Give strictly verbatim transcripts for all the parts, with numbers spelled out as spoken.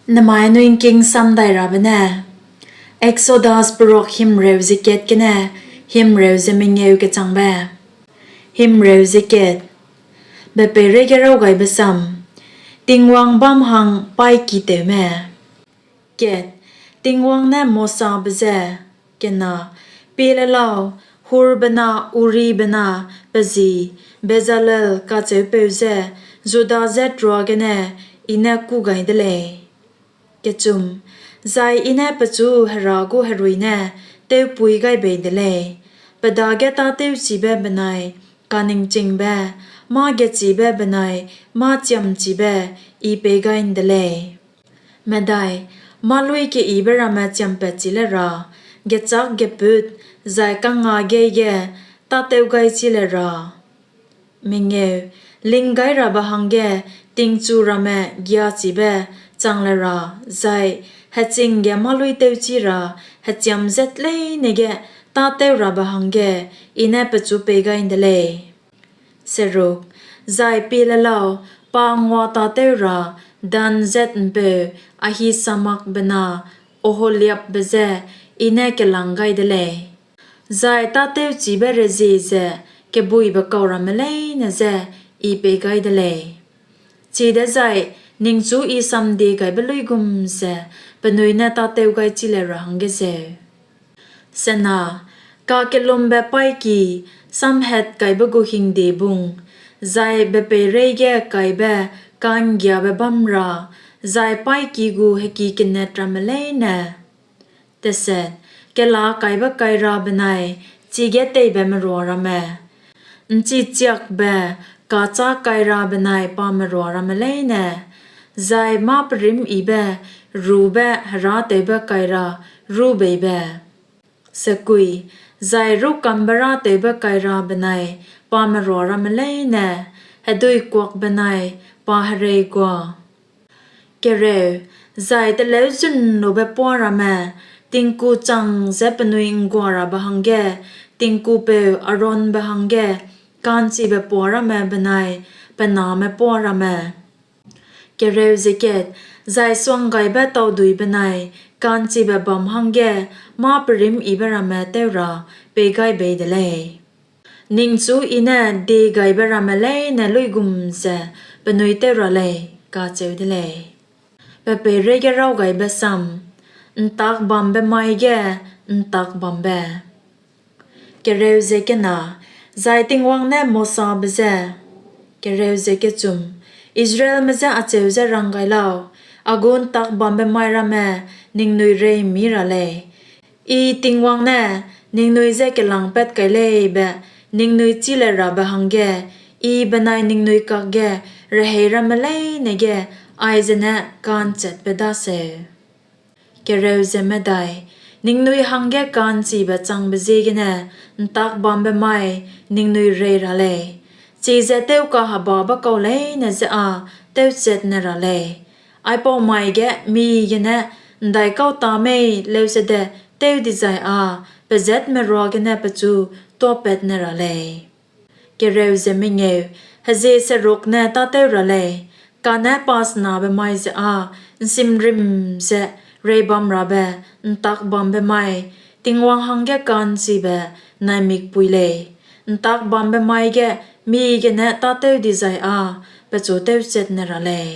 Nemai nui ’ngking samdairabe ne, Exodus peruak himreu ze kat gene himreu ze mengeu kechangbe. Himreu ze kat. Bepeireige raw gaibe sam. Tingwang bâm hang paîki tewme. Kat. Tingwang ne Mosabe je, kena, pie le lau, Hurbe na Uribe na pe ji Bezalel kacheupeu je Juda zat ruagene I ne kû gai de lei. Zai I ne pechu Hera gu herui ne tewpui gai bei de lei; pe dage tâtewchibe benai kaningchingbe, mâ-gechibe benai mâ-chiamchibe I pei gai ’nde lei. Mâluî keyibe ramme chiampatchi le ra, gechâk gepût, zai kangngâgeî ge tâtew gai chi le ra, linggairabe hangge tingchu ramme giachibe chang le ra, zai heching ge mâluî tewchi ra hechiam zat leine ge tâtewrabe hangge I ne pechu pei gai ’nde lei. Zai pie le lau, pa ngua tâtew ra Dan zat'mpeu Ahisamakbe na Oholiabbe je I ne kelâng gai de lei, zai tâtewchibe rezie ze kebuibe kau ramme leine je I pei gai de lei; chidezai ningchu I samdiegaibe luigum ze penui ne tâtew gai chi le ra hangge zeu. Kakellumbe paîki, samhatkaibe gu hingdebung, zai bepeireige kaibe ka'nggiabe bâm ra, zai paîki gu heki-kenet ramme leine, kela kaibe kaira benai chige teibe merua ramme, ’nchichiakbe kachâ kaira benai pa merua ramme leine, zai mâperimyibe rube herâtewbe kaira rûbeibe, zai rûkambe-râtewbe kaira benai pa merua ramme leine, heduikuak benai pa hereigua. Zai telêuzunlube puâ ramme, tingku chang ze penui ’ngguarabe hangge tingkupeu Aaronbe hangge ka'nchibe puâ ramme benai pe name puâ ramme, zai suanggaibe taudui benai ka'nchibe bam hangge mâperimyibe ramme tew ra pei gai bei de lei; ningchu I ne diegaibe ramme leine luigum ze penui tew ra lei, kacheu de lei. Bepeireige raw gaibe sam. ’Ntakbambe mai ge ’Ntakbambe. Zai Tingwang ne Mosabe je, Israelme je acheu ze rang gai lau: ‘A gu ’ntakbambe mai ramme ningnui reî mî ra lei; I Tingwang ne ningnui je kelângpat kai lei be ningnui chî le rabe hangge I benai ningnui kakge rehei ramme leine ge aize ne ka'nchetbe daseu. Ningnui hangge ka'nchibe changbe ziegene ’ntakbambe mai ningnui reî ra lei, chize tewkahebabe kau leine je â tewchat ne ra lei; aipau mai ge migene ’ndaikau tâ mei leusede tew dizai â pezatme ruagene pechu tuâpat ne ra lei. Hezie seruk ne tâtew ra lei, kane pasenabe mai ze â ’nsimrim ze reibamrabe ’ntakbambe mai, Tingwang hangge ka'nchibe naimikpui lei; ’ntakbambe mai ge migene tâtew dizai â pechu tewchat ne ra lei.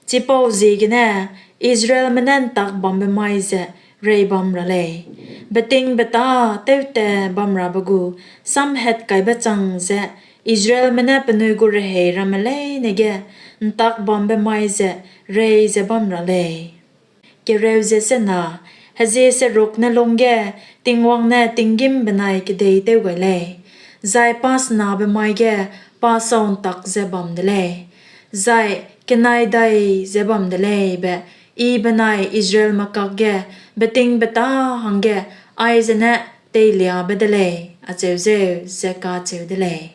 Chipauziegene Israelme ne ’ntakbambe mai ze reibam ra lei, betingbeta tewtatbamrabe gu samhatkaibe chang ze Israelme ne penui gu rehei ramme leine ge ’ntakbambe mai ze reî ze bam ra lei. Hezie seruk ne lungge Tingwang ne tinggîm benai kedeitew gai lei, zai pasenabe mai ge pa sauntak ze bam de lei, zai kenai dai ze bam de lei be I benai Israelme kakge betingbeta hangge aize ne teiliabe de lei, acheu zeu ze kacheu de lei.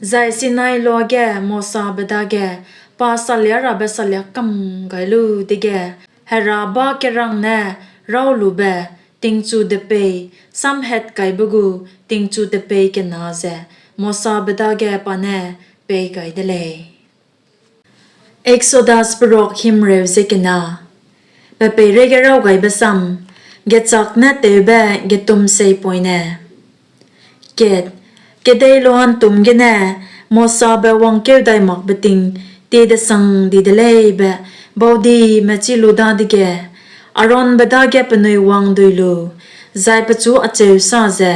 Zai Sinai loa ge Mosabe dage pa saliarabe salia kam gai lu dege, Hera bâkerang ne rawlube tingchu depei, samhatkaibe gu tingchu depei kena ze Mosabe dage pa ne pei gai de lei. Exodus peruak himreu ze kena. Pe peireige raw gaibe sam, Gechâk ne tewbe Getumseipoine. Kat, kedeiloa ’ntûm gene Mosabe wangkeu dai makbe ting tie-desang di de lei be baudime chî lu dadege, Aaronbe dage penui wangdui lu, zai pechu acheu sa ze,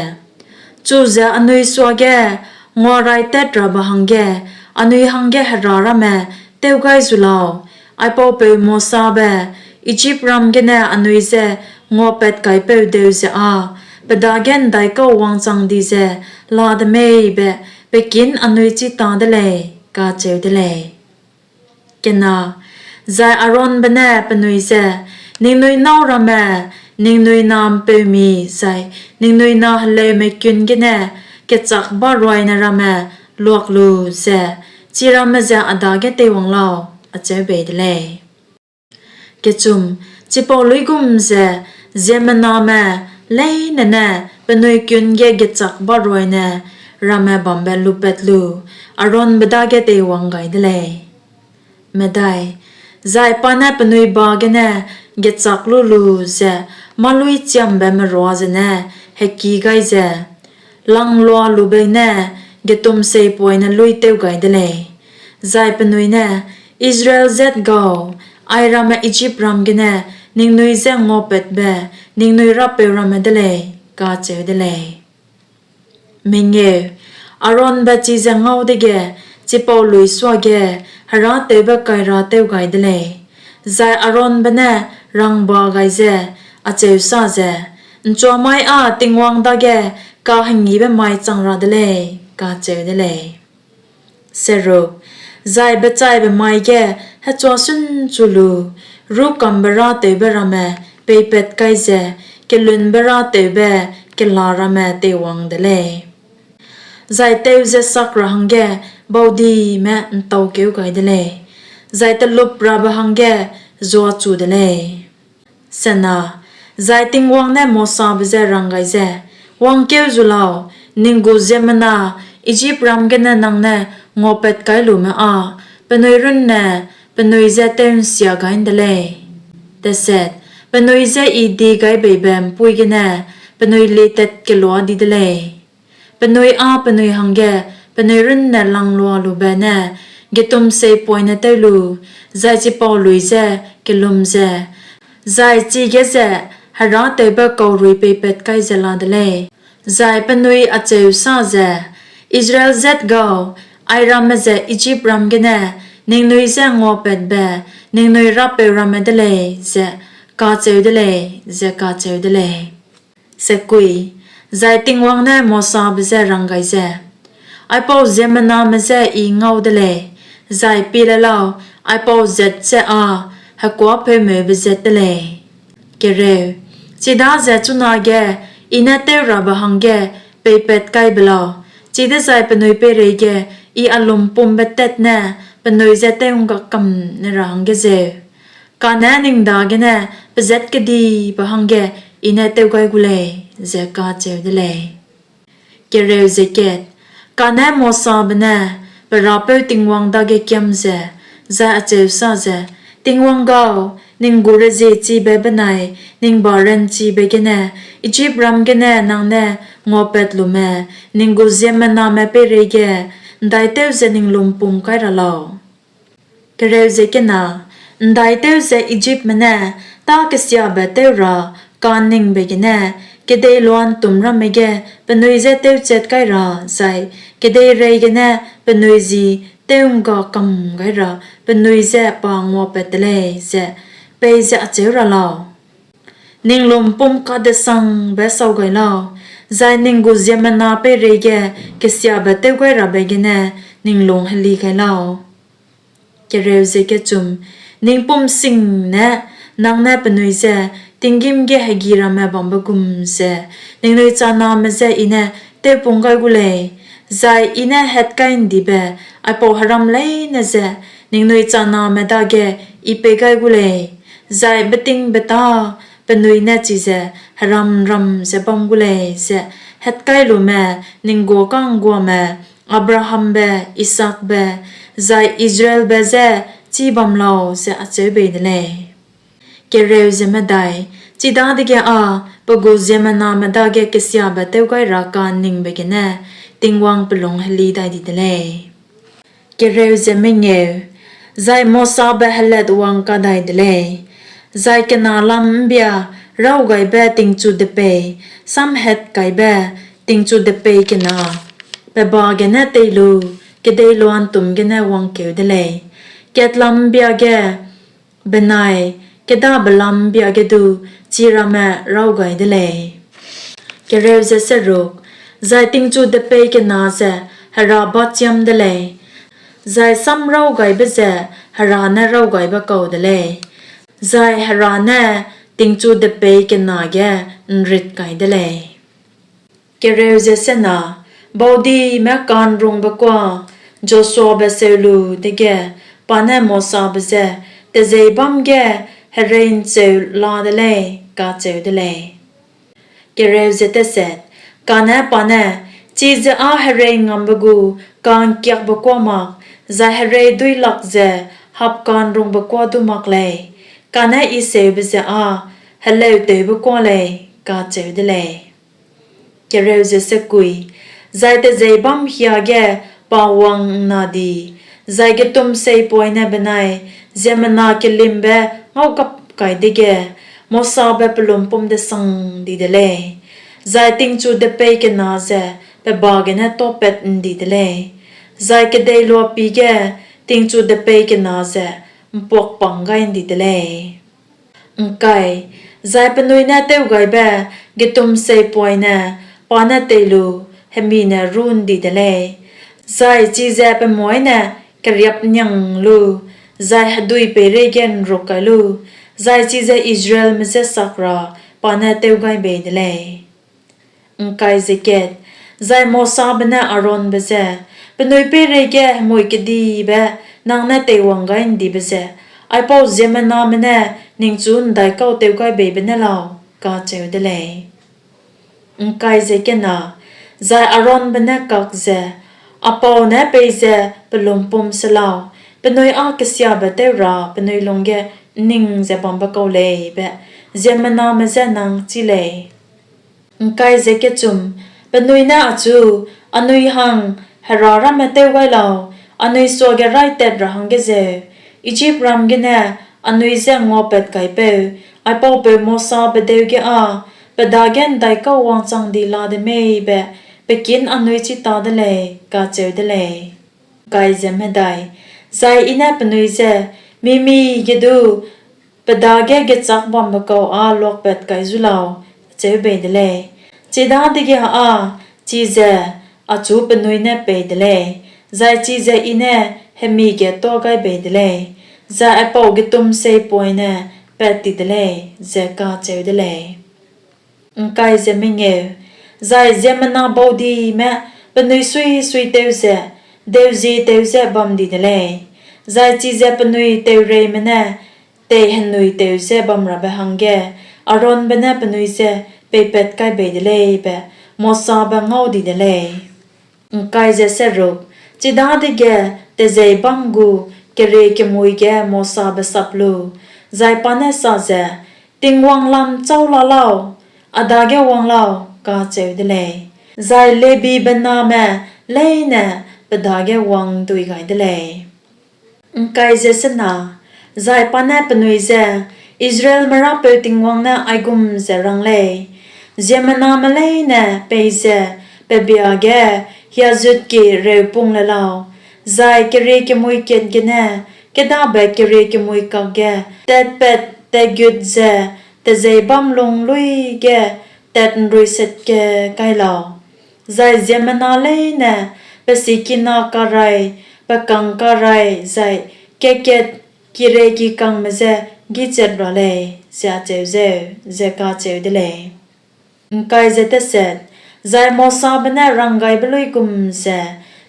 Chuze anui suage nguaraîtatrabe hangge anui hangge Hera ramme tew gai zu lau, aipaupeu Mosabe Ijipram gene anui je nguapatkaipeu deu ze â pe dage ’ndaikau wangchang di ze la de mei be pe kin anui chî ta de lei, kacheu de lei. Zai Aaronbe ne penui je, Ningnui nâu ramme, ningnui na ’mpeumi zai ningnui na heleume kun gene gechâk baroine ramme luak lu ze chiramme ze a dage teiwang lau, acheu bei de lei. Chipau luigum ze ziemmename leine ne penui kun ge gechâk baroine ramme bambe lupat lu Aaronbe dage teiwang gai de lei. Zai pa ne penui ba gene gechâk lu lu ze mâluî chiambe merua zene heki gai ze, langlualube ne Getumseipoine luî tew gai de lei. Zai penui ne, Israel zat gau, airamme Ijipram gene ningnui je nguapatbe ningnui Rapeu ramme de lei, kacheu de lei. Aaronbe chize ngau dege chipau lui suage herâtewbe-kaira tew gai de lei; zai Aaronbe ne rangba gai ze acheu sa ze, ’Nchuamai â Tingwang dage kahengîbe mai chang ra de lei, kacheu de lei. Zai bechaibe mai ge hechuasûn chu lu, rûkambe-râtewbe ramme peipat kai ze kelunbe-râtewbe kela ramme teiwang de lei; zai teu ze sak ra hangge baudime ’ntaukeu gai de lei, zai teluprabe hangge zuachu de lei. Zai Tingwang ne Mosabe je rang gai ze, Wangkeu zu lau, ning gu ziemmena, Ijipram gene nang ne nguapat kai lume â penui runne penui je tew'nsia gai ’nde lei. Penui je I die gai beibe ’mpuî gene penui lietat kelua di de lei; penui â penui hangge penui runne langlualube ne getumseipoine tew lu, zai chipau lui je kellum ze, zai chige ze herâtewbe-kaurui peipat kai ze la de lei; zai penui acheu sa ze, Israel zat gau, airamme ze Ijipram gene ningnui je nguapatbe ningnui Rapeu ramme de lei, ze kacheu de lei, ze kacheu de lei. Zai Tingwang ne Mosabe je rang gai ze, Aipau ziemmename je I ngau de lei, zai pie le lau, aipau zat je â hekuâpeumeubezat de lei. Chidaze chunage I ne tewrabe hangge peipat kai be lau, chidezai penui peireige I a lumpumbe tat ne penui je tew'ngga kam ne ra hangge zeu; kane ning dagene pezat kedibe hangge I ne tew gai gu lei, ze kacheu de lei. Kane Mosabe ne pe Rapeu Tingwang dage kiam ze, zai acheu sa ze, Tingwang gau, ning gu reziechibe benai ning ba ranchibe gene Ijipram gene nang ne nguapat lume ning gu ziemmename peireige ’ndaitew ze ning lumpum kai ra lau? ’Ndaitew ze Ijipme ne tâ kesiabe tew ra ka'nningbe gene kedeiloa ’ntûm ramme ge penui je tewchat kai ra zai kedeirei gene penui ji tew'ngga kam gai ra penui je pa nguapat te lei, ze peize acheu ra lau? Ning lumpum kadesangbe sau gai lau, zai ning gu ziemmena peireige kesiabe tewgairabe gene ning lung heli gai lau. Ning pum sing ne nang ne penui je tinggîm ge hegi ramme bambe gum ze ningnui chaname je I ne tewpung gai gu lei, zai I ne hatkai'ndibe aipau heram leine je ningnui chaname dage I pei gai gu lei, zai betingbeta penui ne chize heramram ze bam gu lei, ze hatkailume ning guâ ka'ngguame Abrahambe, Isaakbe, zai Israelbe je chibam lau, ze acheu bei de lei. Chidadege â pe gu ziemmename dage kesiabe tew gai ra ka'nningbe gene Tingwang pe lung heli dai di de lei. Zai Mosabe helatwang kadai de lei, zai kena lam ’mbia rawgaibe tingchu depei, samhatkaibe tingchu depei kena, pe ba gene tei lu kedeiloa'ntûm gene wangkeu de lei; kat lam ’mbia ge benai kêdabe lam ’mbia ge du chiramme raw gai de lei. Zai tingchu depei kena ze Hera bâchiam de lei, zai samrawgaibe ze Hera ne rawgaibe kau de lei; zai Hera ne tingchu depei kena ge ’nrit kai de lei. Baudime ka'nrungbe kuâ Joshuabe seu lu dege, pa ne Mosabe je, Tejeîbâm ge herei'ncheu la de lei, kacheu de lei. Kane pa ne, Chize â herei'ngambe gu ka'ngkiakbe kuâ mak, zai hereiduîlak ze hapka'nrungbe kuâ du mak lei; kane I seube ze â heleuteube kuâ lei, kacheu de lei. Zai tejeîbâm hiage pa wang'nna di, zai getumseipoine benai ziemmena kelimbe ngaugapai dege, Mosabe pe lumpum-desang di de lei, zai tingchu depei kena ze pe ba gene tuâpat ’ndi de lei, zai kedeiloa pî ge tingchu depei kena ze ’mpuakpâng gai ’ndi de lei. Zai penui ne tewgaibe getumseipoine pa ne tei lu hemi ne rû ’ndi de lei, zai chize pe moîne keriap'nniang lu, zai hedui peireige ’nruk kai lu, zai chize Israelme je sak ra pa ne tew gai bei de lei. Zai Mosabe ne Aaronbe je, Penui peireige hemui kedibe nang ne teiwang gai ’ndibe ze aipau ziemmename ne ningchu ’ndaikau tewgaibeibe ne lau? kacheu de lei. Zai Aaronbe ne kak ze, A pau ne peize pe lumpum se lau; penui â kesiabe tew ra penui lungge ’nning ze bambe kau lei be ziemmename je nang chî lei. Penui ne achu, ‘Anui hang Hera ramme tew gai lau, anui suage raîtat ra hangge zeu, Ijipram gene anui je nguapatkaipeu, aipau peu Mosabe deu ge â pe dage ’ndaikau wangchang di la de mei be pe kin anui chî ta de lei,’ kacheu de lei. Zai I ne penui je, ‘Mi-mige du pe dage gechâk bambe kau â luakpat kai zu lau,’ acheu bei de lei. Chidadege â chize achu penui ne pei de lei, zai chize I ne hemi ge tuâ gai bei de lei, zai aipau getumseipoine pat ti de lei, ze kacheu de lei. Zai ziemmena baudime penui sui-suitew ze deuzie tew ze bam di de lei, zai chize penui teureime ne teihenuitew ze bamrabe hangge Aaronbe ne penui je peipat kai bei de lei be Mosabe ngau di de lei. Chidadege tejeîbâm gu keriekemui ge Mosabe sap lu, zai pa ne sa ze, Tingwang lam châu la lau? A dage wang lau, kacheu de lei. Zai Lebibe name leine pe dage wang'ndui gai de lei. Zai pa ne penui je, Israelme Rapeu Tingwang ne aigum ze rang lei: ‘Ziemmename leine peize pe bia ge hiazutkie reupung le lau, zai keriekemui kat gene kêdabe keriekemui kakge tatpat-tatgut ze tejeîbâm lung luî ge tat'nruisetge kai lau, zai ziemmena leine pe sikina karai, pe kang karai zai kat-kat kirei-kikangme je gîchat ra lei,’ ze acheu zeu, ze kacheu de lei. Zai Mosabe ne ranggaibe luigum ze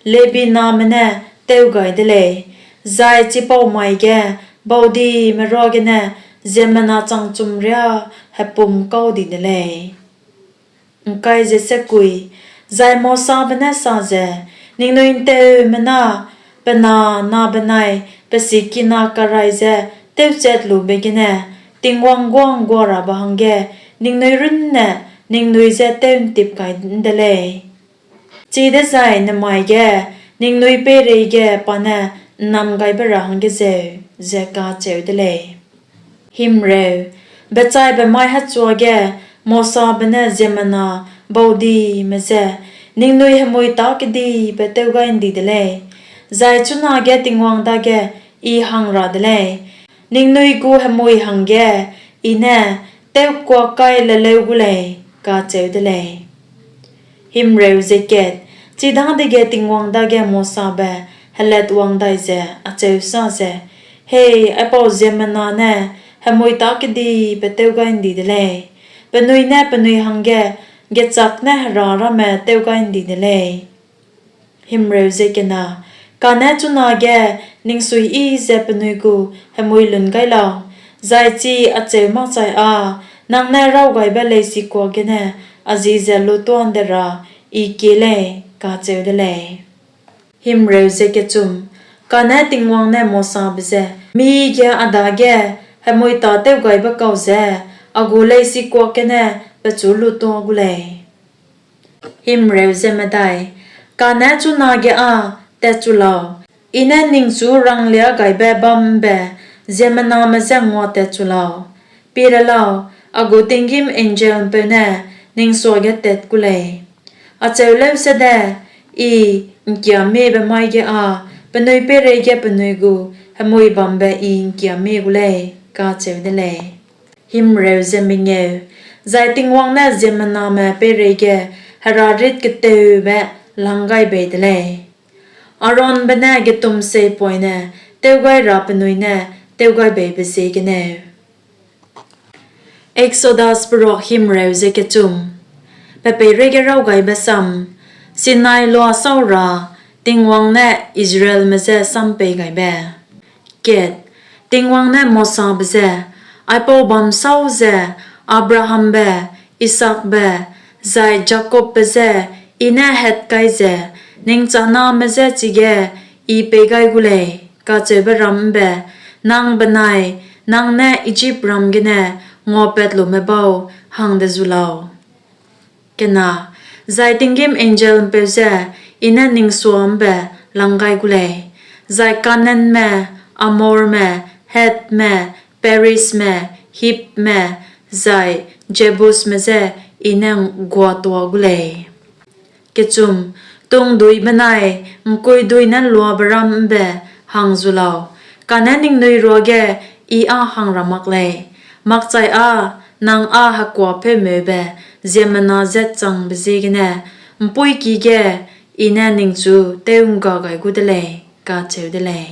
Lebi name ne tew gai de lei, zai chipau mai ge baudime ruagene ziemmena changchum riâ hepum kau di de lei. Zai Mosabe ne sa ze, Ningnui ’nteumena pe na na benai pe sikina karai je tewchatlube gene Tingwang guâ ’ngguarabe hangge ningnui runne ningnui je tew'ntip kai ’n de lei; chidezai nemai ge ningnui peireige pa ne ’nnamgaibe ra hangge zeu, ze kacheu de lei. Bechaibe mai hechua ge Mosabe ne ziemmena baudime je ningnui hemui tâ kedibe tew gai ’ndi de lei, zai chunage Tingwang dage I hang ra de lei, ningnui gu hemui hangge I ne tewkuak kai leleu gu lei, kacheu de lei. Chidadege Tingwang dage Mosabe helatwang dai ze acheu sa ze, Hei aipau ziemmena ne hemui tâ kedibe tew gai ’ndi de lei; penui ne penui hangge gechâk ne Hera ramme tew gai ’ndi de lei. Kane chunage ning suiyi ze penui gu hemui lun gai lau, zai chi acheu makchai â nang ne rawgaibe leisikuak gene a ji ze lutua ’nde ra I kie lei, kacheu de lei. Kane Tingwang ne Mosabe je, Mige a dage hemui tâ tewgaibe kau je a gu leisikuak gene pechu lutua gu lei. Kane chunage â tatchu lau, I ne ningchu rangliagaibe bâm ’mbe ziemmename je nguatatchu lau; pie le lau, a gu tinggîm angel'mpeu ne ning suage tat gu lei; acheu leusede I ’ngkiâmiebe mai ge â penui peireige penui gu hemui bambe I ’ngkiâmie gu lei, kacheu de lei. Zai Tingwang ne ziemmename peireige herarît-ketewbe lang gai bei de lei, Aaronbe ne getumseipoine tew gai ra penui ne tew gai beibe ziegeneu. Exodus Pepeirei ge Raw Gaibe Sam Sinai Loa Sâu ra Tingwang ne Israelme je Sam Peigaibe Tingwang ne Mosabe je, Aipau bâm sâu ze Abrahambe, Isaakbe, zai Jakobbe je I ne hat kai ze ning chaname je chige I pei gai gu lei, kacheube ram ’mbe nang benai nang ne Ijipram gene nguapatlume bau hang de zu lau. Zai tinggîm angel'mpeu je I ne ning sua ’mbe lang gai gu lei, zai Kanaanme, Amorme, Hethme, Perizme, Hibme, zai Jebusme je I ne ’ngguatuâ gu lei. Tungdui benai ’ngkuidui ne luabe ram ’mbe hang zu lau, kane ningnui ruage I â hang ra mak lei, makchai â nang â hekuapeumeube ziemmena zat changbe ziegene ’mpuîki ge I ne ningchu tew'ngga gai gu de lei, kacheu de lei.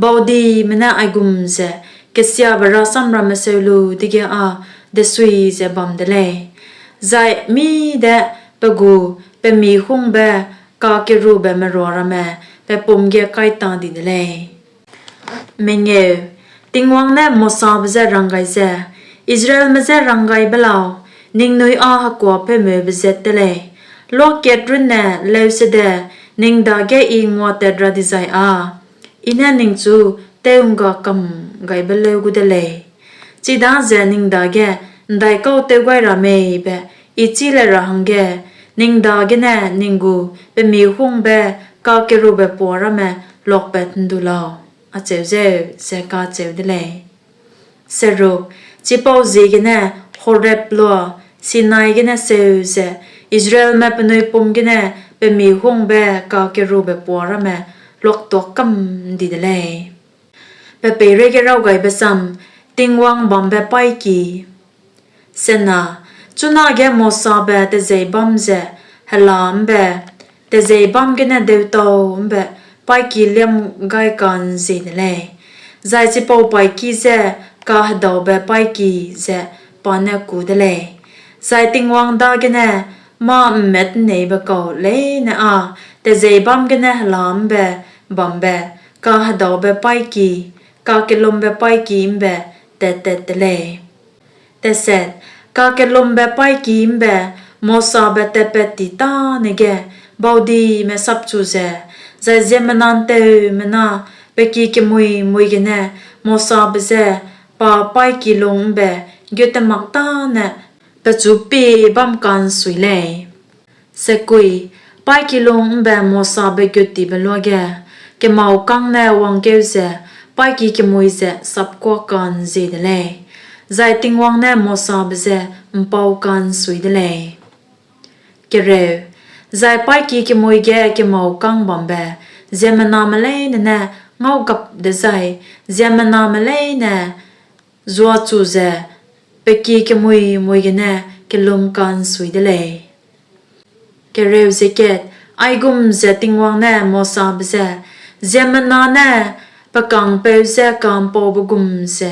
Baudime ne aigum ze kesiabe rasam ramme seu lu dege â desui ze bam de lei, zai mî de pe gu pemihungbe kakerube merua ramme pe pum ge kai ta di de lei. Tingwang ne Mosabe je rang gai ze, Israelme je rang gai be lau, ningnui â hekuapeumeube zat te lei; luakat runne leusede ning dage I nguatat ra dizai â I ne ningchu tew'ngga kam gai be leu gu de lei; chidaze ning dage ’ndaikau tew gai ra mei be I chî le ra hangge ning dagene ning gu pemihungbe kakerube pua ramme luakpat ’ndu lau, acheu zeu, ze kacheu de lei. Chipauziegene Horeb Loa, Sinai gene seu ze Israelme penui pum gene pemihungbe kakerube pua ramme luaktuak kam ’ndi de lei. Pepeirei ge Raw Gaibe Sam Tingwang Bambe Paîki Chunage Mosabe tejeîbâm ze hela ’mbe, tejeîbâm gene deutau ’mbe paîki liâm gai ka'nzie de lei, zai chipau paîki je Kahedaube Paîki ze pa ne kû de lei; zai Tingwang dagene mâ ’mmet'nneibe kau leine â tejeîbâm gene hela ’mbe bambe Kahedaube Paîki, Kakellumbe Paîki ’mbe tattat te lei. Kakellumbe paîki ’mbe Mosabe tatpat ti tâne ge baudime sapchu ze Zai ziemmena ’nteumena pe ki kemui-mui gene Mosabe je pa paîki lung ’mbe gut te mak tâne pechu pie bam ka'nsui lei. Paîki lung ’mbe Mosabe guttibe luage, kemâukâng ne wangkeu ze paîki kemui ze sapkuâ ka'nzie de lei; zai Tingwang ne Mosabe je ’mpau ka'nsui de lei. Zai paîki kemui ge kemâukâng bambe ziemmename leine ne ngaugabe dezai, ziemmename leine zuachu ze pe ki kemui-mui gene kellum ka'nsui de lei. Aigum ze Tingwang ne Mosabe je, Ziemmena ne pe kangpeu je ka'mpaube gum ze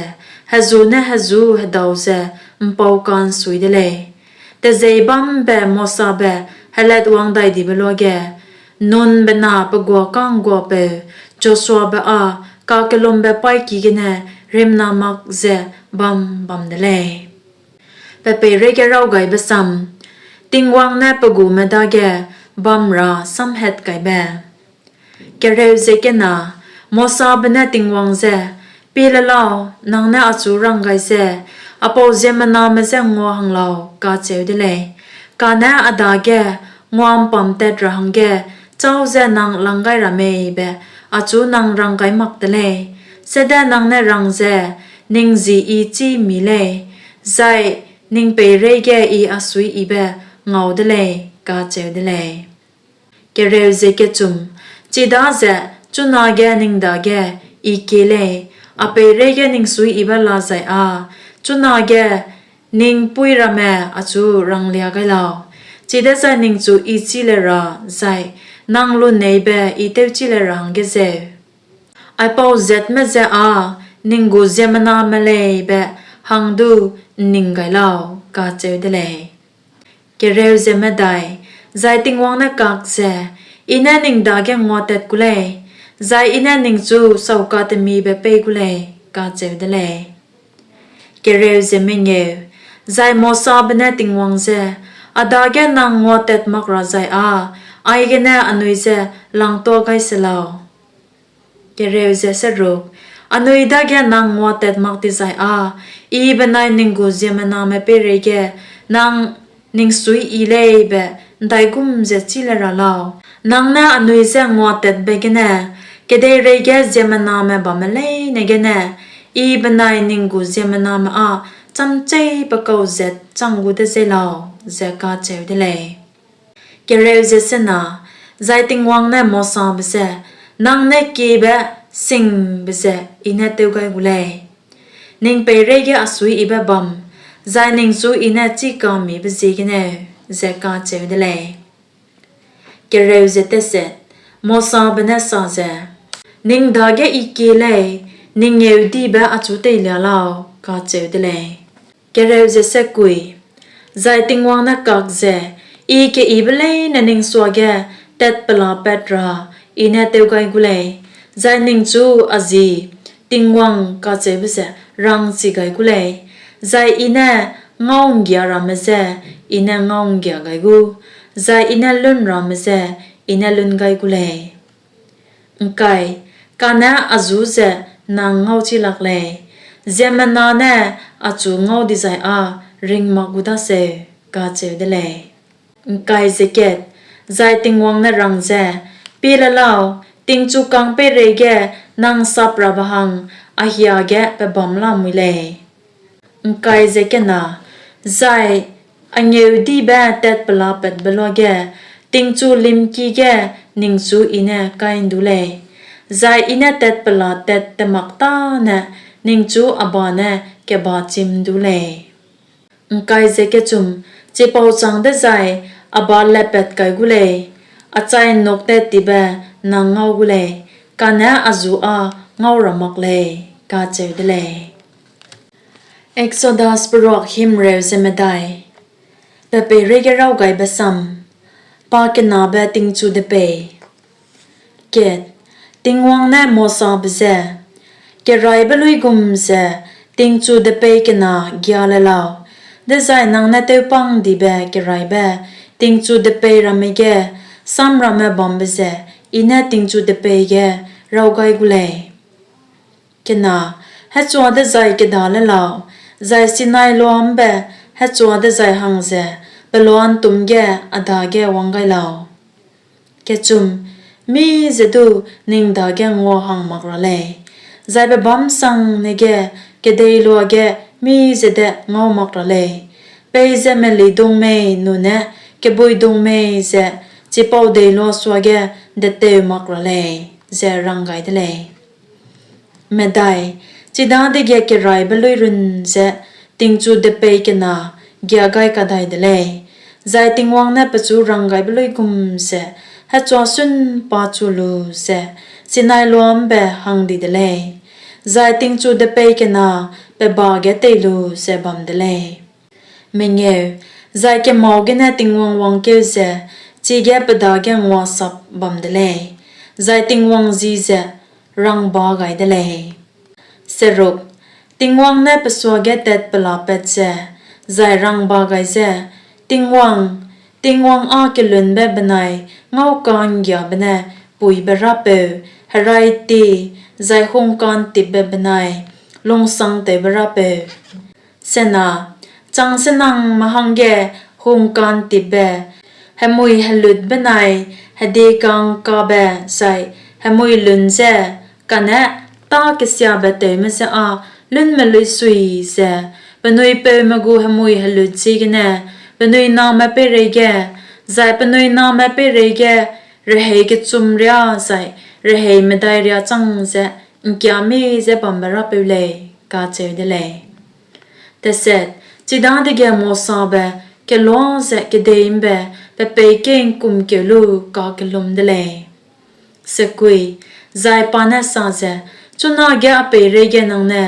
hezu ne hezu hedau ze ’mpau ka'nsui de lei. Tejeîbâm ’mbe Mosabe helatwangdaidibe luage, Nunbe na pe guâ ka'ngguapeu Joshuabe â kakellumbe paîki gene rimna mak ze bam bam de lei. Pe peireige Rawgaibe Sam Tingwang ne pe gume dage bam ra samhatkaibe. Mosabe ne Tingwang je, Pie le lau, nang ne achu rang gai ze, ‘A pau ziemmename je ngua hang lau,’ kacheu de lei; kane a dage ngua'mpamtat ra hangge châu ze nang lang gai ra mei be achu nang rang gai mak te lei. Sede nang ne rang ze, ‘Ning ji I chî ’mmi lei, zai ning peireige I a suiyibe ngau de lei,’ kacheu de lei. Chidaze chunage ning dage I kie lei, a peireige ning suiyibe la zai â chunage ning pui ramme achu ranglia gai lau, chidezai ningchu I chî le ra zai nang luneibe I tewchî le ra hangge zeu. Aipau zatme je â ning gu ziemmename lei be hang du ’nning gai lau, kacheu de lei. Zai Tingwang ne kak ze, I ne ning dage nguatat gu lei, zai I ne ningchu saukatemibe pei gu lei, kacheu de lei. Zai Mosabe ne Tingwang je, A dage nang nguatat mak ra zai â aigene anui je langtua gai se lau. Anui dage nang nguatat mak dizai â I benai ning gu ziemmename peireige nang ning suiyi lei be ’ndaigum ze chî le ra lau? Nang ne anui je nguatatbe gene kedeireige ziemmename bamme leine gene I benai ning gu ziemmename â chamcheî pe kau zat chang gu de zei lau, ze kacheu de lei. Zai Tingwang ne Mosabe je, Nang ne kiebe singbe ze I ne tew gai gu lei, ning peireige a suiyibe bâm, zai ningchu I ne chîka'mmibe ziegeneu, ze kacheu de lei. Mosabe ne sa ze, Ning dage I kie lei, ning ngeudibe achu teilia lau, kacheu de lei. Zai Tingwang ne kak ze, I keyibe leine ning suage tatpelapat ra I ne tew gai gu lei, zai ningchu a ji Tingwang kacheube ze rangchi gai gu lei; zai I ne ngau'nggia ramme je I ne ngau'nggia gai gu, zai I ne lunramme je I ne lun gai gu lei. Kane a ju ze nang ngauchi lak lei, ziemmena ne achu ngau dizai â ring mak gu daseu, kacheu de lei. Zai Tingwang ne rang ze, Pie le lau, tingchukâng peireige nang saprabe hang a hiage pe bâm lamui lei. Zai a ngeudibe tatpelapatbe luage tingchu limki ge ningchu I ne kai'ndu lei, zai I ne tatpela tat temak tâne ningchu a ba ne kebachim'ndu lei. Chipau châng dezai a ba lepat kai gu lei, a chai ’nnuktattibe nang ngau gu lei, kane a ju â ngau ra mak lei, kacheu de lei. Exodus Peruak Himreu ze Medai. Pe peireige Rawgaibe Sam. Pakenabe Tingchu Depei. Tingwang ne Mosabe je, Keraîbe luigum ze tingchu depei kena gia le lau, dezai nang ne tewpâng dibe keraîbe tingchu depei ramme ge samramme bambe ze I ne tingchu depei ge raw gai gu lei. Hechua dezai kêda le lau, zai Sinai loa ’mbe hechua dezai hang ze peloa ’ntûm ge a dage wang gai lau. Mî ze du ning dage ngua hang mak ra lei, zai pebâmsang ne ge kedeiloa ge mî ze de ngau mak ra lei; peize melidung mei nune kebuidung mei ze chipau deiloa suage deteu mak ra lei, ze rang gai de lei. Chidadege keraîbe luî run ze tingchu depei kena gia gai kadai de lei, zai Tingwang ne pechu ranggaibe luigum ze hechua sûn pachu lu ze Sinai loa ’mbe hang di de lei; zai tingchu depei kena pe ba ge tei lu ze bam de lei. Zai kemâu gene Tingwang wangkeu ze chige pe dage nguasap bam de lei, zai Tingwang ji ze rangbâ gai de lei. Tingwang ne pe suage tatpelapat ze, zai rangbâ gai ze, Tingwang, Tingwang â kelunbe benai ngau ka'nggiabe ne puîbe Rapeu, herai tie, zai hungka'ntipbe benai lungsangtewbe Rapeu, changsenangme hangge hungka'ntipbe, hemui helut benai hedieka'ngkabe zai hemui lun ze, kane tâ-kesiabe tewme je â lunme luisui ze, penui peume gu hemui helut ziegene penui name peireige, zai penui name peireige rehei kechum riâ zai rehei medai riâ chang ze ’ngkiâmie ze bambe Rapeu lei, kacheu de lei. Chidadege Mosabe keloa ze kedei ’mbe pe peî keî ’ngkumkeu lu kakellum de lei. Zai pa ne sa ze, Chunage a peireige nang ne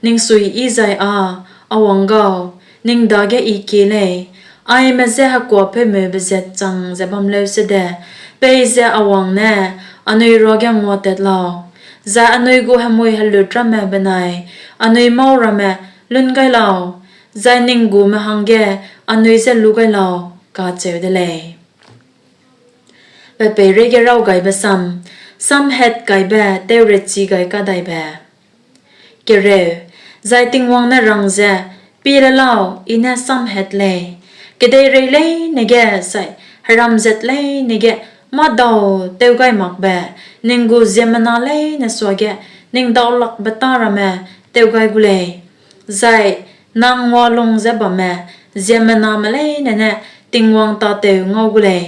ning suiyi zai â, A wang gau, ning dage I kie lei, aime je hekuâpeumeu bezat chang ze bam leusede, peize a wang ne anui ruage nguatat lau, zai anui gu hemui helut ramme benai anui mâu ramme lun gai lau, zai ning gume hangge anui je lu gai lau, kacheu de lei. Samhatkaibe Teurechi gai kadaibe Zai Tingwang ne rang ze, Pie le lau, I ne samhat lei, kedeirei leine ge zai heramzat leine ge mâdau tew gai makbe, ning gu ziemmena leine suage ning daulakbe tâ ramme tew gai gu lei, zai nang ngualung ze bamme ziemmename leine ne Tingwang tâtew ngau gu lei;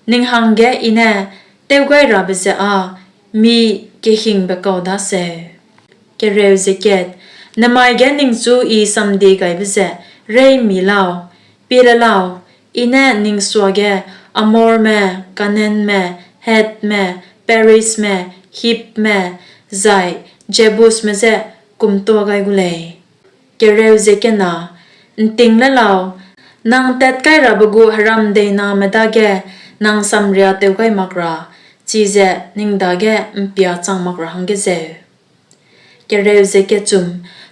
ning hangge I ne tewgairabe ze â mi kehingbe kau daseu. Nemai ge ningchu I samdiegaibe ze reîmi lau. Pie le lau, I ne ning suage Amorme, Kanaanme, Hethme, Perizme, Hibme, zai Jebusme je kumtuâ gai gu lei. ’Nting le lau, nang tatkairabe gu heram deiname dage nang samriatew gai mak ra, chize ning dage ’mpiachang mak ra hangge zeu.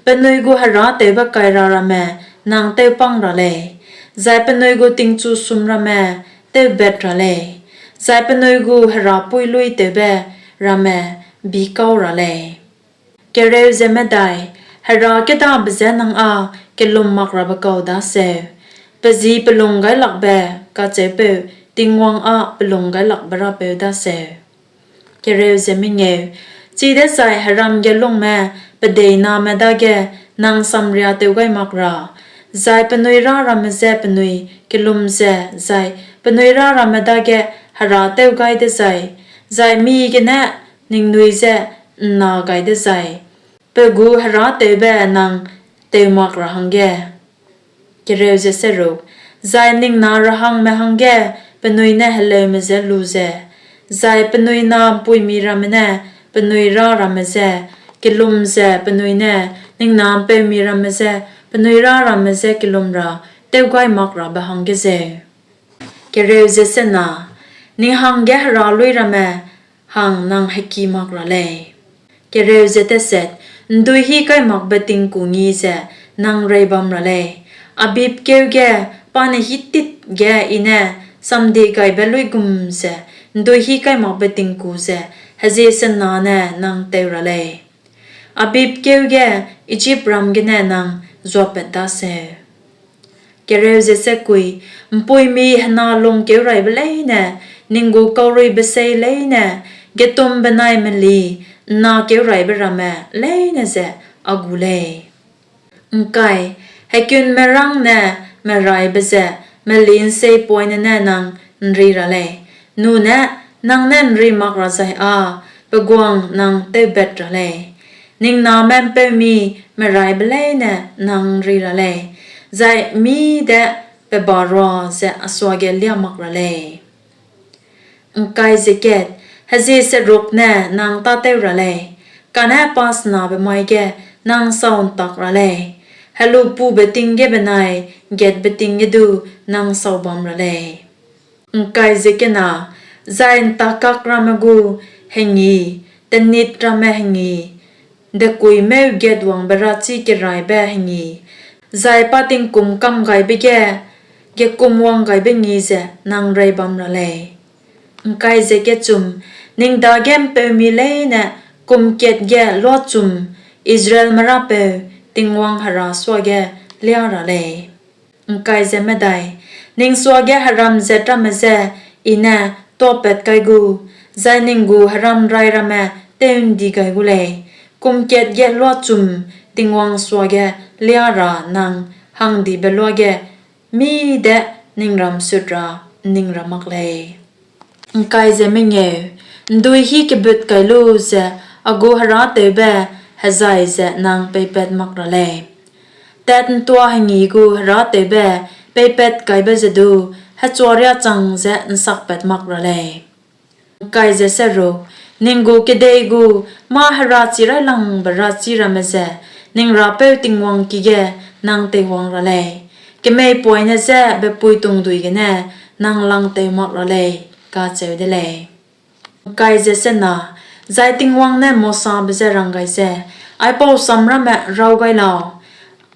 Penui gu herâtewbe-kaira ramme nang tewpâng ra lei, zai penui gu tingchusum ramme tewbat ra lei, zai penui gu herapuî luîtewbe ramme bikau ra lei. Hera kêdabe je nang â kelum mak rabe kau daseu, pe ji pelunggailakbe kacheupeu Tingwang â pelunggailakbe Rapeu daseu. Chidezai heram ge lungme pedeiname dage nang samriatew gai mak ra, zai penui râ ramme je penui kelum ze zai penui râ ramme dage herâtew gai dezai, zai mige ne ningnui je ’nna gai dezai, pe gu herâtewbe nang tew mak ra hangge. Zai ning na rehangme hangge penui ne heleume je lu ze, zai penui na ’mpuimi ramme ne penui râ ramme je kelum ze penui ne ning na ’mpeumi ramme je penui râ ramme je kelum ra tewgaimak rabe hangge zeu. Ning hangge hera luî ramme hang nang heki mak ra lei. ’Nduihîkaimakbe tingkûngî ze nang reibam ra lei, Abib kêu ge pa ne hîtit ge I ne samdiegaibe luigum ze ’nduihîkaimakbe tingku ze hezie sena ne nang teu ra lei; Abib kêu ge Ijipram gene nang zuapat daseu. ’Mpuimi hena lungkeuraibe leine, ning gu kauruibe sei leine, getum benai meli ’nnakeuraibe ramme leine ze a gu lei. Hekunmerângne meraibe ze meli'nseipoine ne nang ’nri ra lei, nune nang ne ’nri mak ra zai â pe guang nang tewbat ra lei. Ning name ’mpeumi meraibe leine nang ’nri ra lei, zai mî de pe barua ze a suage liâ mak ra lei. Hezie seruk ne nang tâtew ra lei, kane pa senabe mai ge nang sâu ’ntak ra lei; helupube ting ge benai gatbe ting ge du nang sâu bam ra lei. Zai ’ntakkak ramme gu hengi, tenit ramme hengi, dekuîmêu gatwangbe-rachî keraibe hengi, zai pa tingkum kamgaibe ge gekumwang-gaibe ngi ze nang rei bam ra lei. Ning dage ’mpeumi leine kum kat ge luachum Israelme Rapeu Tingwang Hera suage liâ ra lei. Ning suage heram zat ramme je I ne tuâpat kai gu, zai ning gu heramrai ramme tew'ndi gai gu lei, kum kat ge luachum Tingwang suage liâ ra nang hangdibe luage mî de ning ram sut ra ’nning ra mak lei. ’Nduihî kebut kai lu ze a gu herâtewbe hezai ze nang peipat mak ra lei; tat'ntua hengi gu herâtewbe peipat kaibe ze du hechua riâ chang ze ’nsakpat mak ra lei. Ning gu kedei gu mâ-herachi-raîlangbe-rachî ramme ze ning Rapeu Tingwang ki ge nang teiwang ra lei, kemeipoine je bepuitungdui gene nang langtew mak ra lei, kacheu de lei. Zai Tingwang ne Mosabe je rang gai ze, Aipau sam ramme raw gai lau,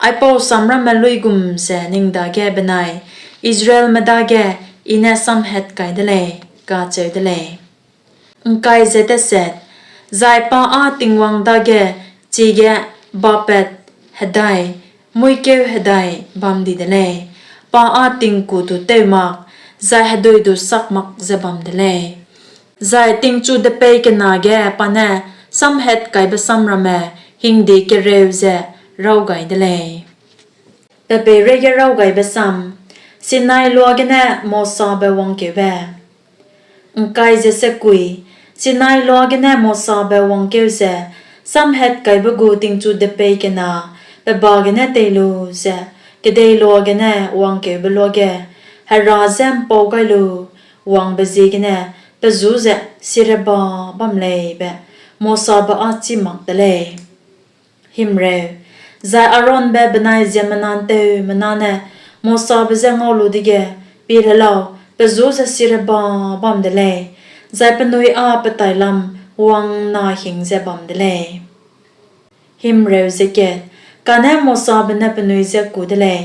aipau sam ramme luigum ze ning dage benai Israelme dage I ne samhat kai de lei, kacheu de lei. Zai pa â Tingwang dage chige bapat hedai, muîkeu hedai bam di de lei; pa â tingku du tew mak, zai hedui du sak mak ze bam de lei; zai tingchu depei kena ge pa ne samhatkaibe sam ramme hingde kereu ze raw gai de lei. Pe peireige raw gaibe sam Sinai Loa gene Mosabe Wangkeube Sinai Loa gene Mosabe wangkeu ze, samhatkaibe gu tingchu depei kena pe ba gene tei lu ze kedei loa gene wangkeube luage Hera je ’mpau gai lu wangbe ziegene pe ju ze sireba bam lei be Mosabe â chî mak de lei. Zai Aaronbe benai ziemmena ’nteumena ne Mosabe je ngau lu dege, pie le lau, pe ju ze sireba bam de lei, zai penui â pe tailam wang'nna hing ze bam de lei. Kane Mosabe ne penui je ku de lei,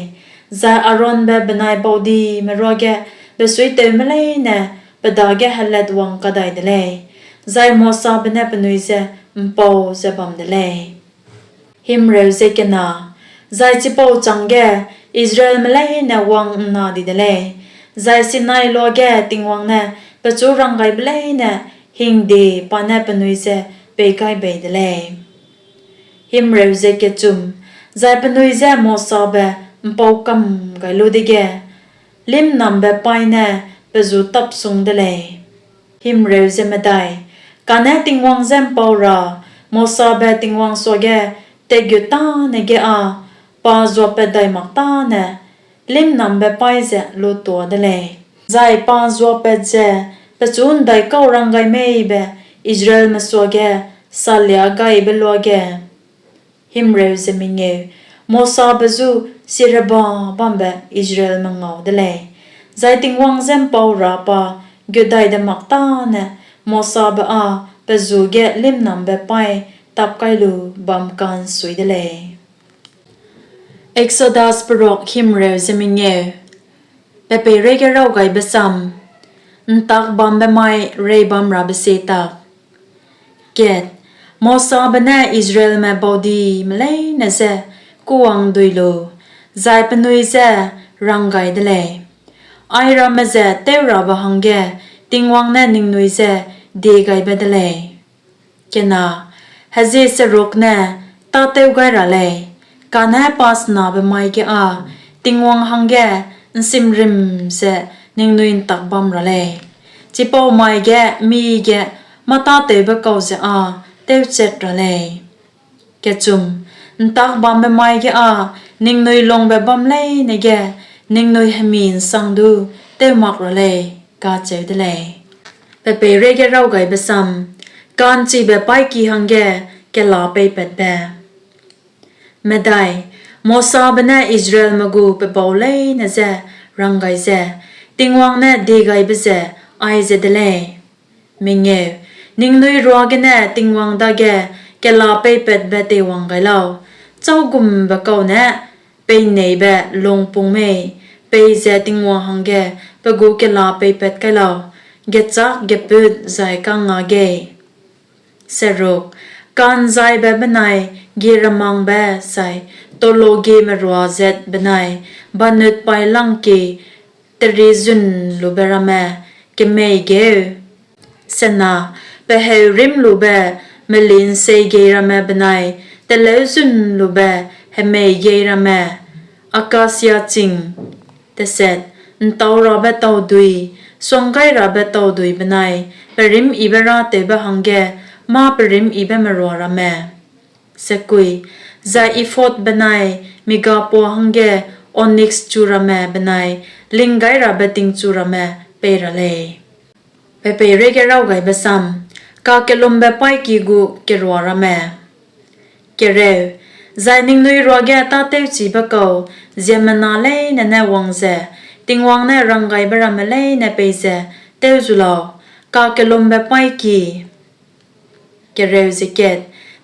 zai Aaronbe benai baudime ruage besuitewme leine pe dage helatwang kadai de lei; zai Mosabe ne penui je ’mpau ze bam de lei. Zai chipau chângge Israelme leine wang'nna di de lei, zai Sinai Loa ge Tingwang ne pechu ranggaibe leine hingde pa ne penui je pei gai bei de lei. Zai penui je Mosabe ’mpau kam gai lu dege, lîmnambe paî ne pe ju tapsung de lei. Kane Tingwang je ’mpau ra Mosabe Tingwang suage tatgut tâne ge â pa zuapat dai mak tâne lîmnambe paî ze lutua de lei, zai pa zuapat ze pechu ’ndaikau rang gai mei be Israelme suage saliagaibe luage. Mosabe ju sireba bambe Israelme ngau de lei, zai Tingwang je ’mpau ra pa gutdai de mak tâne Mosabe â pe ju ge lîmnambe paî tap kai lu bam ka'nsui de lei. Exodus Perok Himreu ze Mengeu Pe peireige raw gaibe sam ’Ntakbambe mai Reibamrabe Sie tak Mosabe ne Israelme baudime leine je kûwang'ndui lu, zai penui je rang gai de lei, Airamme ze tewrabe hangge Tingwang ne ningnui je diegaibe de lei. Hezie seruk ne tâtew gai ra lei, kane pasenabe mai ge â Tingwang hangge ’nsimrim ze ningnui ’ntak bam ra lei; chipau mai ge mige mâ-tâtewbe kau ze â tewchat ra lei. ’Ntakbambe mai ge â ningnui lungbe bâm leine ge ningnui hemi ’nsangdu tew mak ra lei, kacheu de lei. Ka'nchibe paîki hangge Kela Peipatbe Mosabe ne Israelme gu pe bau leine je rang gai ze, Tingwang ne diegaibe ze aize de lei: Ningnui ruagene Tingwang dage kela peipatbe teiwang gai lau, châu gumbe kau ne peineibe lungpung mei peize Tingwang hangge pe gu kela peipat kai lau, gechâk, gepût, zai kangngâgeî. Ka'nzaibe benai gieremangbe zai tologie merua zat benai banutpaîlangkie terîzunlube ramme kemei gêu, pe heurimlube meli'nseigeî ramme benai teleuzunlube hemeîgeî ramme, akasia ching, ’ntaurabe taudui, suanggairabe taudui benai perîmyibe-râtewbe hangge mâ perîmyibe merua ramme, zai ephod benai migapua hangge oniks chu ramme benai linggairabe tingchu ramme pei ra lei. Kakellumbe Paîki gu Kerua Ramme Zai ningnui ruage tâtewchibe kau ziemmena leine ne wang ze Tingwang ne ranggaibe ramme leine peize tew zu lau: kakellumbe paîki.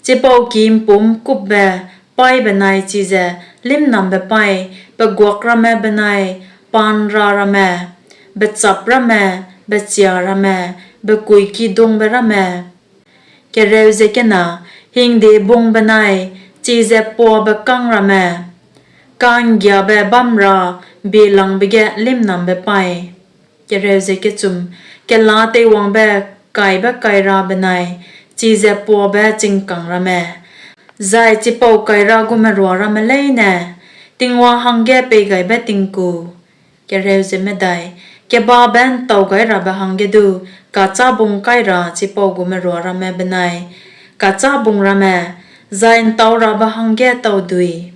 Chipau ki ’mpûm-’ngkupbe paî benai chize lîmnambe paî, peguak ramme benai pa'nra ramme, bechâp ramme, bechia ramme, bekuikidungbe ramme, hingdebung benai chize puabe kang ramme, ka'nggiabe bâm ra bielangbe ge lîmnambe paî, kela teiwangbe kaibekaira benai chize puabe chingkang ramme, zai chipau kaira gu merua ramme leine, Tingwang hangge peigaibe tingku, kebabe-’ntaugairabe hangge du kachâbung kai ra chipau gu merua ramme benai kachâbung ramme, zai ’ntaurabe hangge taudui,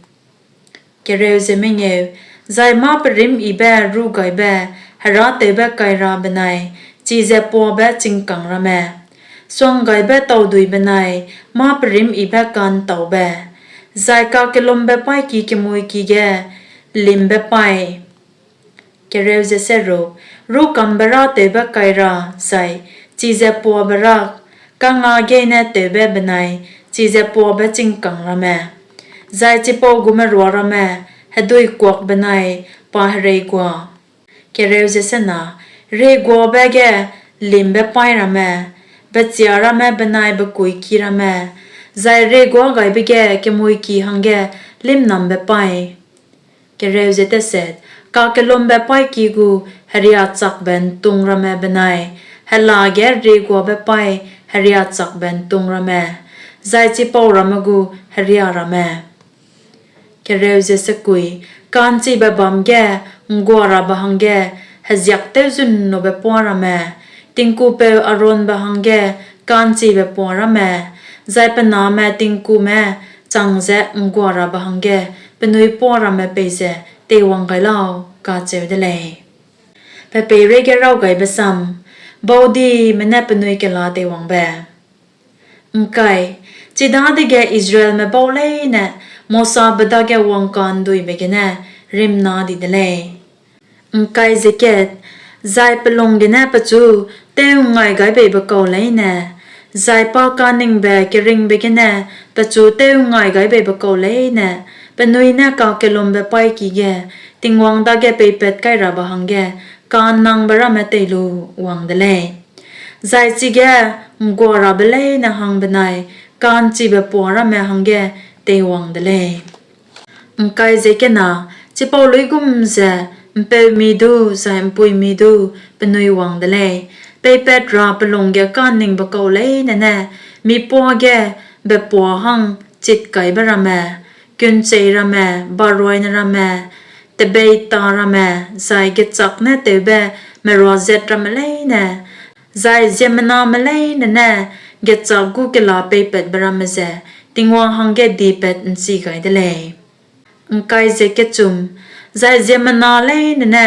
zai mâ-perîmyibe rûgaibe herâtewbe kaira benai chize puabe chingkang ramme, suanggaibe taudui benai mâ-perîmyibe ka'ntaube, zai kakellumbe paîki kemuiki ge lîmbe paî, rûkambe-râtewbe kaira zai chize puabe rak, kangngâgeî ne tewbe benai chize puabe chingkang ramme, zai chipau gu merua ramme heduikuak benai pa hereigua, rieguabe ge lîmbe paî ramme, bechia ramme benai bekuiki ramme, zai rieguagaibe ge kemuiki hangge lîmnambe paî, kakellumbe paîki gu heriachakbe ’ntung ramme benai hela ge rieguabe paî heriachakbe ’ntung ramme, zai chipau ramme gu heria ramme, ka'nchibe bâm ge ’ngguarabe hangge heziak tewzunlube puâ ramme, tingkupeu Aaronbe hangge ka'nchibe puâ ramme, zai pe name tingkume chang ze ’ngguarabe hangge penui puâ ramme peize teiwang gai lau, kacheu de lei. Baudime ne Penui Kela Teiwangbe Chidadege Israelme bau leine Mosabe dage wangka'nduibe gene rimna di de lei. Zai pe lung gene pechu tew'ngngaigaibeibe kau leine, zai pa kaningbe keringbe gene pechu tew'ngngaigaibeibe kau leine, penui ne kakellumbe paîki ge Tingwang dage peipatkairabe hangge ka'nnangbe ramme tei lu wang de lei, zai chige ’ngguarabe leine hang benai ka'nchibe puâ ramme hangge teiwang de lei. Chipau luigum ze ’mpeumi du zai ’mpuimi du penui wang de lei; peipat ra pe lung ge ka'nningbe kau leine ne, mipuâ ge bepuâ hang chitkaibe ramme, kuncheî ramme, baroine ramme, tebeîta ramme, zai gechâk ne tewbe merua zat ramme leine, zai ziemmename leine ne gechâk gu kela peipatbe ramme ze Tingwang hangge diepat ’nchi gai de lei. Zai ziemmena leine ne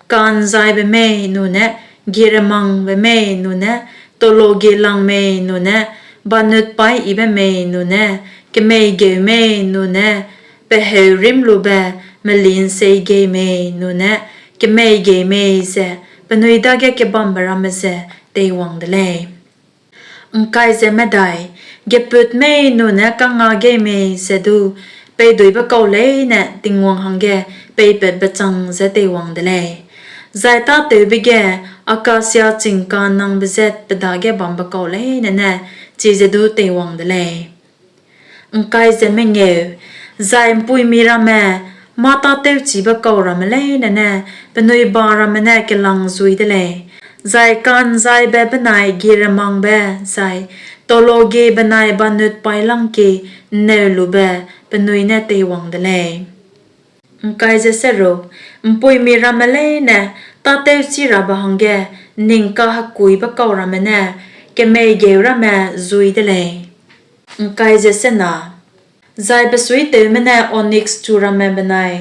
ka'nzaibe mei nune gieremangbe mei nune tologie lang mei nune banutpaiyibe mei nune kemeigeu mei nune pe heu rîmlube meli'nsei gei mei nune kemeigei mei ze penui dage kebambe ramme ze teiwang de lei. Gepût mei nune kangngâgeî mei ze du peiduibe kau leine Tingwang hangge peipatbe chang ze teiwang de lei; zai tâtewbe ge akasia chingka'nnangbe zat pe dage bambe kau leine ne chize du teiwang de lei. Zai ’mpuimi ramme mâ tâtewchibe kau ramme leine ne penui ba ramme ne kelâng zui de lei, zai ka'nzaibe benai gieremangbe zai tologie benai banutpaîlangkie ’nneulube penui ne teiwang de lei. ’Mpuimi ramme leine tâtewchirabe hangge ’nning kahekuibe kau ramme ne kemeigeu ramme zui de lei, zai besuitewme ne oniks chu ramme benai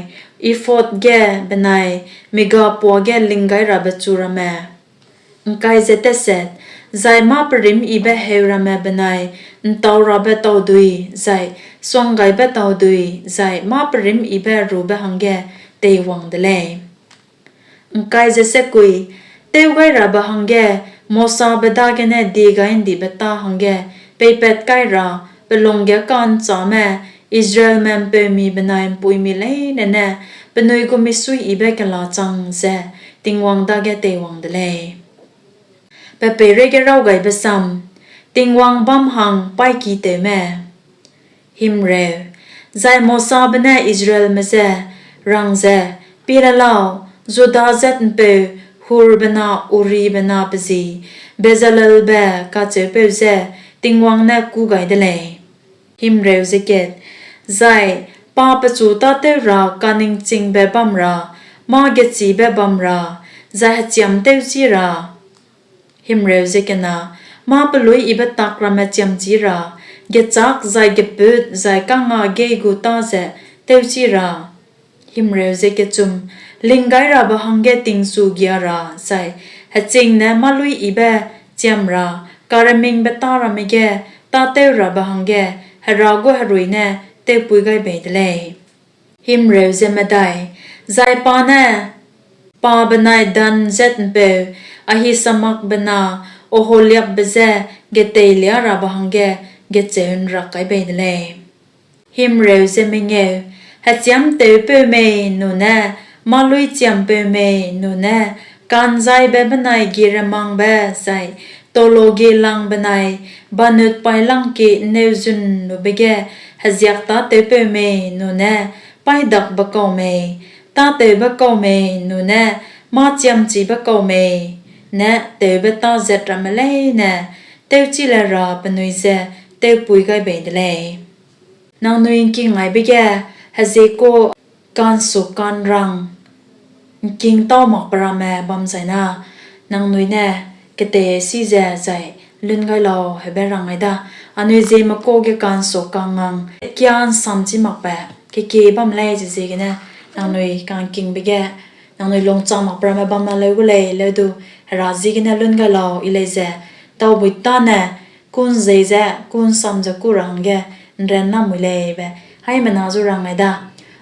ephod ge benai migapuâ ge linggairabe chu ramme, zai mâ perîmyibe heu ramme benai ’ntaurabe taudui zai suanggaibe taudui zai mâ perîmyibe rube hangge teiwang de lei. Tewgairabe hangge Mosabe dagene diegai'ndibe tâ hangge peipat kai ra pe lung ge ka'nchâme Israelme ’mpeumi benai ’mpuimi leine ne penui gu misuiyibe kela chang ze Tingwang dage teiwang de lei. Tingwang Bâm hang Paîkitewme Zai Mosabe ne Israelme je rang ze, Pie le lau, Juda zat'mpeu Hurbe na Uribe na pe ji Bezalelbe kacheupeu je Tingwang ne kû gai de lei, zai pa pechu tâtew ra kaningchingbe bam ra, mâ-gechîbe bam ra, zai hechiam tewchi ra, mâ-peluîyibe tak ramme chiamchi ra, gechâk zai gepût zai kangngâgeî gu tâ ze tewchi ra, linggairabe hangge tingchu gia ra zai heching ne mâ-luîyibe chiam ra karemingbe tâ ramme ge tâtewrabe hangge Hera gu herui ne tewpui gai bei de lei. Zai pa ne pa benai Dan zat'mpeu Ahisamakbe na Oholiabbe je geteiliârabe hangge gecheu ’nrak kai bei de lei. Hechiâmtewpeu mei nune mâ-luîchiampeu mei nune ka'nzaibe benai gieremangbe zai tologie lang benai banutpaîlangkie ’nneuzunlube ge heziak tâtewpeu mei nune paîdakbe kau mei, tâtewbe kau mei nune mâ-chiamchibe kau mei ne tewbe tâ zat ramme leine tewchi le ra penui je tewpui gai bei de lei. Nangnui ’ngkingaibe ge hezie kuâ ka'nsuka'nrang ’ngkingtâu makbe ramme bam zai na, nangnui ne ketei si ze zai lun gai lau hebe rang gai da. Anui Zeme kuâ ge ka'nsuka'nngang kia ’nsamchi makbe kekie bam lei, chiziegene nangnui ka'ngkingbe ge nangnui lungchang makbe ramme bam na leu gu lei, leu du Hera ziegene lun gai lau, i lei ze daubui tâne kû ’nzei ze kû ’nsam ze kû ra hangge ’nran na mui lei be haimena zu rang gai da.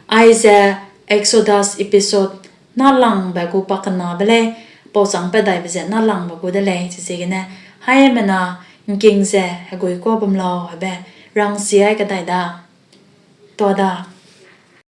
Aize Exodus episode nâlangbe gu pakenabe lei, pauchâng pat daibe ze nâlangbe gu de lei, chiziegene haimena ’ngking ze heguikuâ bam lau hebe rangsiai kadai da. Tua da.